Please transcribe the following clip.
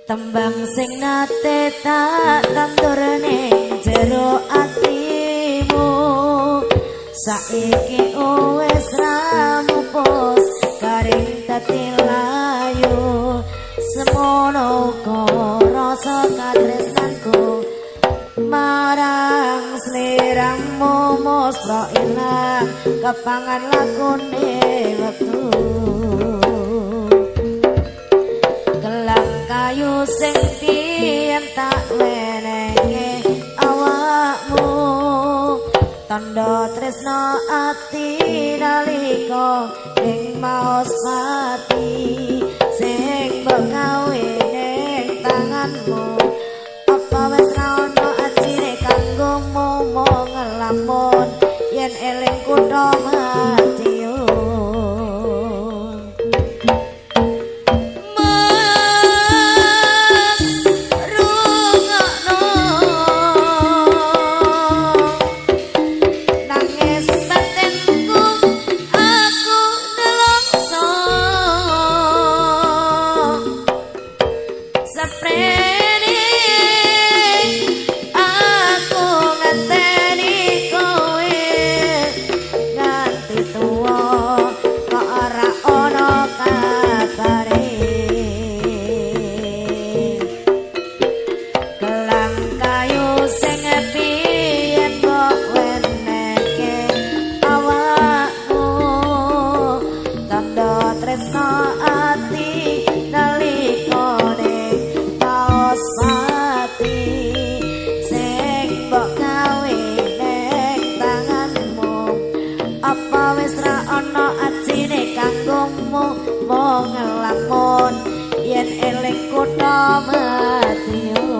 Tembang sing nate tak tandur ning jero atimu, saiki wis ra mupus garing dadi layu. Semono uga rasa katresnanku marang sliramu musra ilang kepangan lakune wektu. Gelang kayu sing biyen tak wenehke awakmu, tandha tresna ati nalika ing maos pati sing mbok gawe ning tanganmu. Apa wis ra ono ajine kanggo momo ngelamun yen eling kutha Madiun. Mas rungokno nangis batinku aku nelongso, seprene aku ngenteni kowe nganti tuwa kok ora ono kabare. Gelang kayu sing biyen mbok wenehke awakmu, tandha tresna ati nalika ning paos pati sing mbok gawe ning tanganmu. Apa wis ra ono ajine kanggomu mung ngelamun yen eling kutha Madiun.